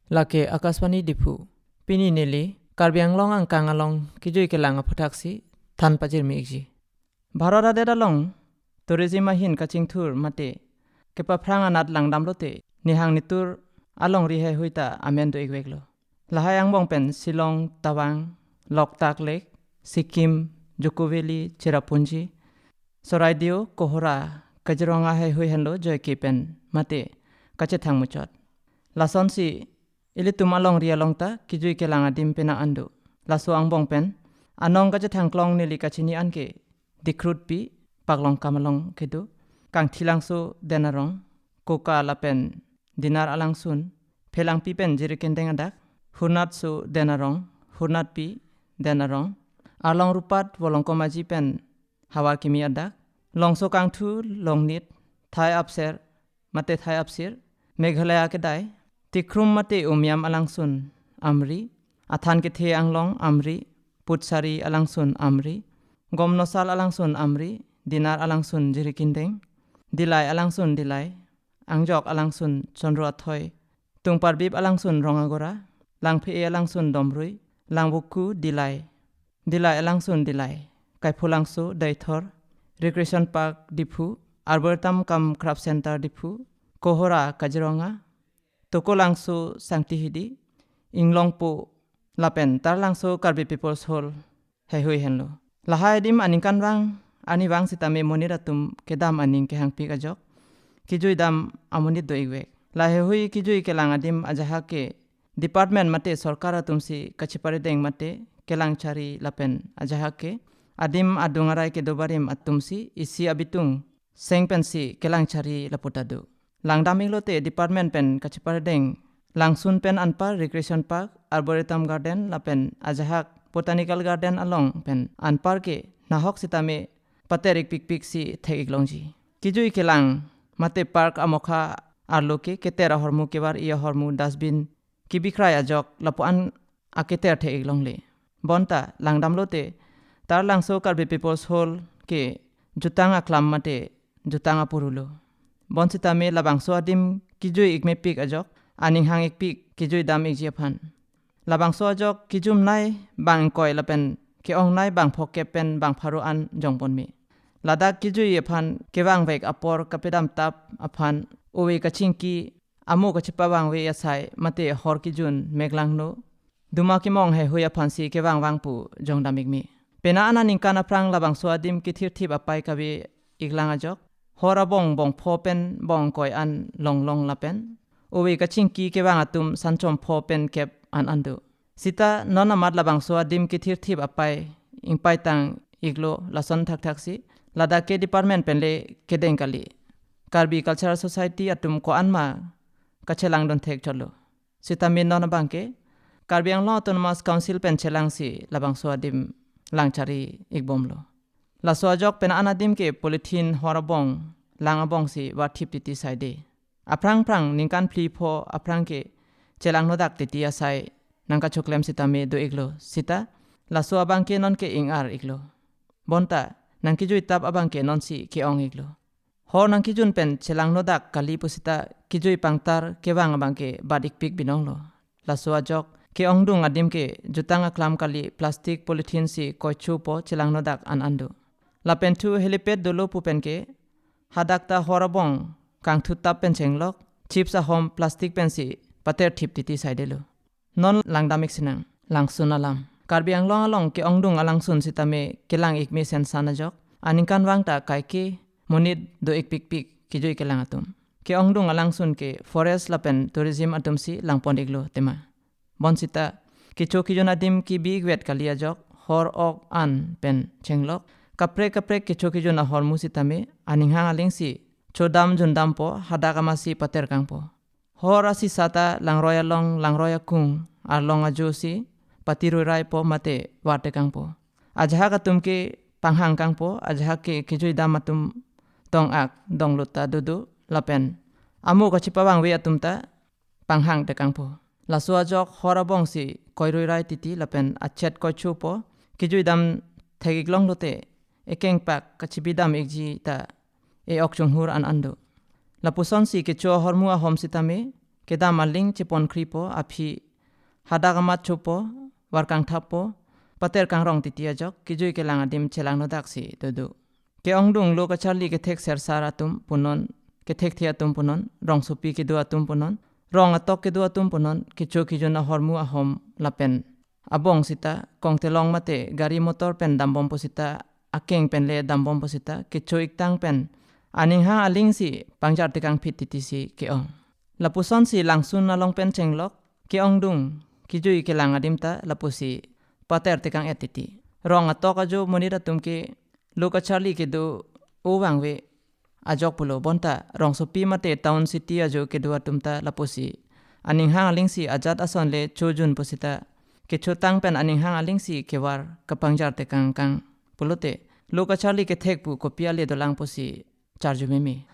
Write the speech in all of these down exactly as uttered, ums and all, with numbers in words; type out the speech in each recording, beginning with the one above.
Lake Akashvani Diphu. Pini neli Karbi Anglong angkang along kejui kelang aphuthak si than pajirmi ikji. Bharat adet along tourism ahin kachingthur mate kepaphrang anat langdamlote nihang nitur alongri heihui ta amen do-ikveklo. Lahai angbong pen Shillong, Tawang, Loktak Lake, Sikkim, Juko Valley, Cherrapunji, Sorai Deo, Kohora, Kaziranga heihui henlo joike pen mate kachethang muchot. Lasonsi ilitum alongri along ta kejui kelang adim pena an do. Laso angbong pen anong kachethang klong neli kachini an ke Dikrutpi, Paklongkam along kedo, Kangthilangso Den Arong, Koka lapen Dinar alangsun, Phelangpi pen Jirikindeng adak, Hurnatso Den Arong, Hurnatpi Den Arong, Arlong Rupat, Volongkom Aji pen Havar Kimi adak, Longso Kangthu, Longnit, Thai Apser, mate Thai Apsir, Meghalaya kedai, Tikhrum mate Umiam alangsun Amri, Athan Kethe Anglong Amri, Putsari alangsun Amri, Gomnosal alangsun Amri, Dinar alangsun Jirikindeng, Dillai alangsun Dillai, Angjok alangsun Chondro Athoi, Tungparbip alangsun Rongagora, Langphe alangsun Domrui, Langvoku Dillai, Dillai alangsun Dillai, Kaiphulangso Deithor, Recreation Park Diphu, Arboretum cum Craft Center Diphu, Kohora Kaziranga, Tokolangso Sangti Hidi, Inglongpo lapen Taralangso Karbi People's Hall heihui henlo. Lahai adim aningkanvang arnivang sitame monit atum kedam aning kehangpik ajok kejui dam amonit do-ikvek. La heihui kejui kelang adim ajahak ke department mate sorkar atumsi kachiparedeng mate kelang chari lapen ajahak ke adim adung arai kedo barim atumsi isi abitung seng pensi kelang chari lapu ta do. Langdam-iklote department pen kachiparedeng langsun pen anpar Recreation Park, Arboretum Garden lapen ajahak Botanical Garden along pen anpar ke nahok sitame pater-ikpikpik si thek-iklongji. Kejui kelang mate park amokha arlo ke keter ahormu, kevar-i ahormu, dustbin kebikrai ajok lapu-an aketer thek-iklongle. Bonta langdamlote Taralangso Karbi People's Hall ke jutang aklam mate jutang apuru lo. Bonsitame labangso adim kejui-ikmepik ajok aning hang-ikpik kejui dam-ikji aphan. Labangso ajok kejumnei bang ingkoi lapen ke-ongnei bang phokep pen bang pharo an jongponme. Ladak kejui aphan kevangvek apor kapedamtap aphan ove kachingki, amo kachepavangve asai mate hor kejun, meklangno, duma kemong heihui aphansi kevangvang pu jongdam-ikme. Pena an aningkan aphrang labangso adim kethirthip apai kave-iklang ajok hor abong bongpho pen bong ingkoi an longlong lapen ove kachingki kevang atum sanchompho pen kep an an do. Sita non amat labangso adim kethirthip apai ingpaitang-iklo lason thakthaksi ladak ke department penle kedeng kali. Karbi Cultural Society atum ko-anma kachelangdun thek chotlo. Sitame non abangke Karbi Anglong Autonomous Council pen chelangsi labangso adim langchari-ikbomlo. Laso ajok pena an adim ke polythene hor abong lang abongsi varthip titi saide. Aphrang phrang ningkan phli pho aphrang ke chelangnodak titi asai nangkachoklem sitame do-iklo. Sita laso abangke nonke ing-ar-iklo. Bonta nangkejuitap abangke nonsi ke-ong-iklo. Hor nangkejun pen chelangnodak kali pusita kejui pangtar kevang abangke bat-ikpik binonglo. Laso ajok ke-ongdung adim ke jutang aklam kali, plastic polythene si koichupo chelangnodak an an do. Lapen thu helipad dolo pu penke hadak ta hor abong kangthutap pen chenglok, chips ahom plastic pensi paterthip titi saidelo. Non langdam-ik sinang langsun alam. Karbi Anglong along ke-ongdung alangsun sitame kelang-ikme sensan ajok aningkanvang ta kaike monit do-ikpikpik kejui kelang atum. Ke-ongdung alangsun ke forest lapen tourism atumsi langpon-iklo tema. Bonsita kecho kejun adim kebi-ikvet kali ajok hor ok an pen chenglok kaprek kaprek kecho kejun ahormu sitame aning hang alingsi chodam jundampo, hadak amatsi paterkangpo. Hor asisa ta langroi along, langroi akung, arlong ajo si patiruiraipo mate vartekangpo. Ajahak atum ke panghangkangpo, ajahak ke kejuidam atum tong-ak donglut ta dodo lapen amo kachepavangve atum ta panghangtekangpo. Laso ajok hor abongsi koiruirai titi lapen achet koichupo, kejuidam thek-iklonglote ekengpak kachebidam-ikji ta e-ok chunghur an an do. Lapusonsi kecho ahormu ahom sitame kedam aling chepon khripo, aphi hadak amat chopo, var kangthappo, pater kangrong titi ajok, kejui kelang adim chelangnodaksi dodo. Ke-ongdung lo kacharli kethek sersar atum punon, kethekthe atum punon, rongsopi kedo atum punon, rong atok kedo atum punon, kecho kejun ahormu ahom lapen abong sita, kongtelong mate gari motor pen dambompo sita, akeng pen le dambompo sita, kecho iktang pen aning hang alingsi pangjar tekang phit titi si ke-ong. Lapusonsi langsun along pen chenglok, ke-ongdung kejui kelang adim ta lapusi pater tekang-et titi. Rong atok ajo monit atum ke lo kacharli kedo o vangve ajok pulo, bonta rongsopi mate town city ajo kedo atum ta lapusi aning hang alingsi ajat ason le chojunpo sita, kechotang pen aning hang alingsi kevar kapangjar tekang kang pulote, lo kacharli kethek pu kopi ale dolangpo si charju meme.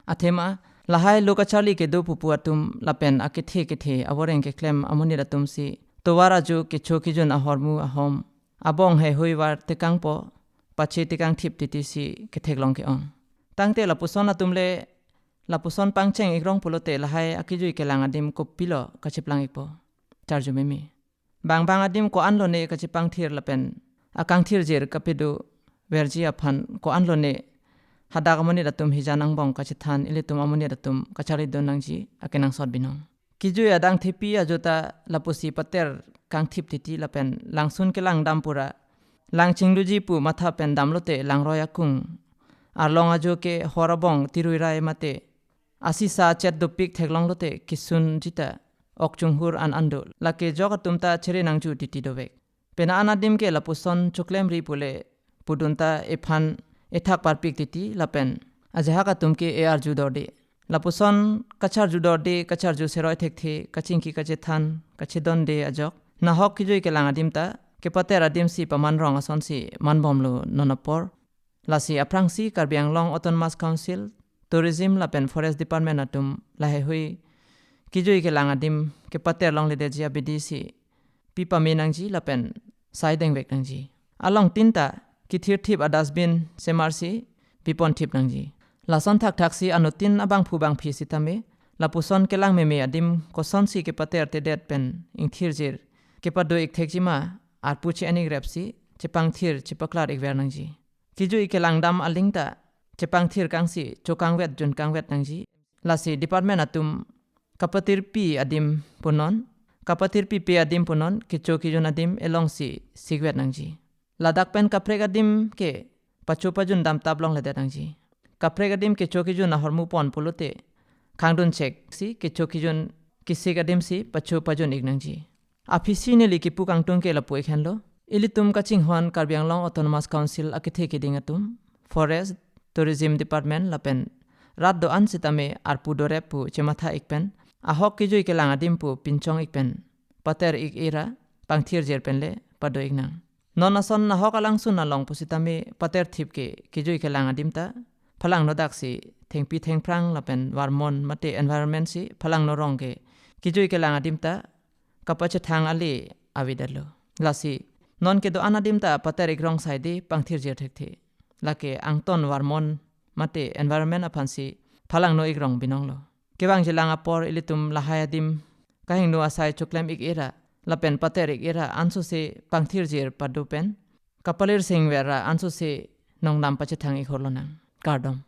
Athema, lahai lo kacharli kedo pupu atum lapen akethe kethe avoreng keklem amonit atum si tovar ajo kecho kejun ahormu ahom abong heihui var tekangpo, pache tekang thip titi si ketheklong ke-ong. Tangte lapuson atum le, lapuson pangcheng ikrong pulote lahai akejui kelang adim kopilo kacheplang ikpo, charju meme. Bang bang adim ko-an lone kachepangthir lapen akangthirjir kapedo verji aphan ko-an lone hadak amonit atum hijan angbong kachethan ilitum amonit atum kacharlidun nangji akenangsot binong. Kejui adang thepi ajo ta lapusi pater kangthip titi lapen langsun kelang dam pura lang chingluji pu matha pen damlote langroi akung arlong ajo ke hor abong tirui rai mate asisa chet dopik theklonglote kesun jita ok chunghur an ando, lake jok atum ta chere nangju titi dovek. Pena an adim ke lapuson choklemri pule pudun ta ephan ethak parpik titi lapen ajahak atum ke e-arju dorde. Lapuson kacharju dorde, kacharju seroi thekthe, kachingki kachethan, kachedonde ajok nahok kejui kelang adim ta kepater adim si paman rong ason si manbomlo non apor. Lasi aphrangsi Karbi Anglong Autonomous Council, Tourism lapen Forest Department atum laheihui kejui kelang adim kepater longledetji abidi si pipame nangji lapen saidengvek nangji. Along tin ta kethirthip a-dustbin semarsi pipon thip nangji. Lason thakthak si anuttin abangphu bangphi sitame lapuson kelang meme adim kosonsi kepater tedet pen ingthirjir kepado ikthekji ma arpu che-en ikrepsi chepangthir chepaklar ikver nangji. Kejui kelang dam aling ta chepangthir kangsi chokangvet junkangvet nangji. Lasi department atum kapatirpi adim punon, kapatirpipe adim punon, kecho kejun adim elongsi sikvet nangji. Ladak pen kaprek adim ke pacho pajun dam tap longledet nangji. Kaprek adim kecho kejun ahormu pon pulote khangdun chek si kecho kejun kesik adim si pacho pajun ik nangji. Aphisi neli kipu kangtung ke lapu ik henlo. Ilitum kachinghon Karbi Anglong Autonomous Council akethe keding atum, Forest, Tourism Department lapen rat do-an sitame arpu dorep pu chematha ik pen, ahok kejui kelang adim pu pinchong ik pen pater ik era pangthirjir pen le pado ik nang. Non ason nahok alangsun along pusitame pater thip ke kejui kelang adim ta phalangnodaksi thengpi thengphrang lapen varmon mate environment si phalangno rong ke kejui kelang adim ta kapachethang ale avedetlo. Lasi non kedo-an adim ta pater ikrong saide pangthirjir thekthe. Lake angton varmon mate environment aphansi phalangno ikrong binonglo. Kevangjilang apor ilitum lahai adim kahingno asai choklem ik era lapen pater ik era ansose pangthirjir pado pen kapalir singver ra ansose nongnam pachethang ik horlonang. Kardom.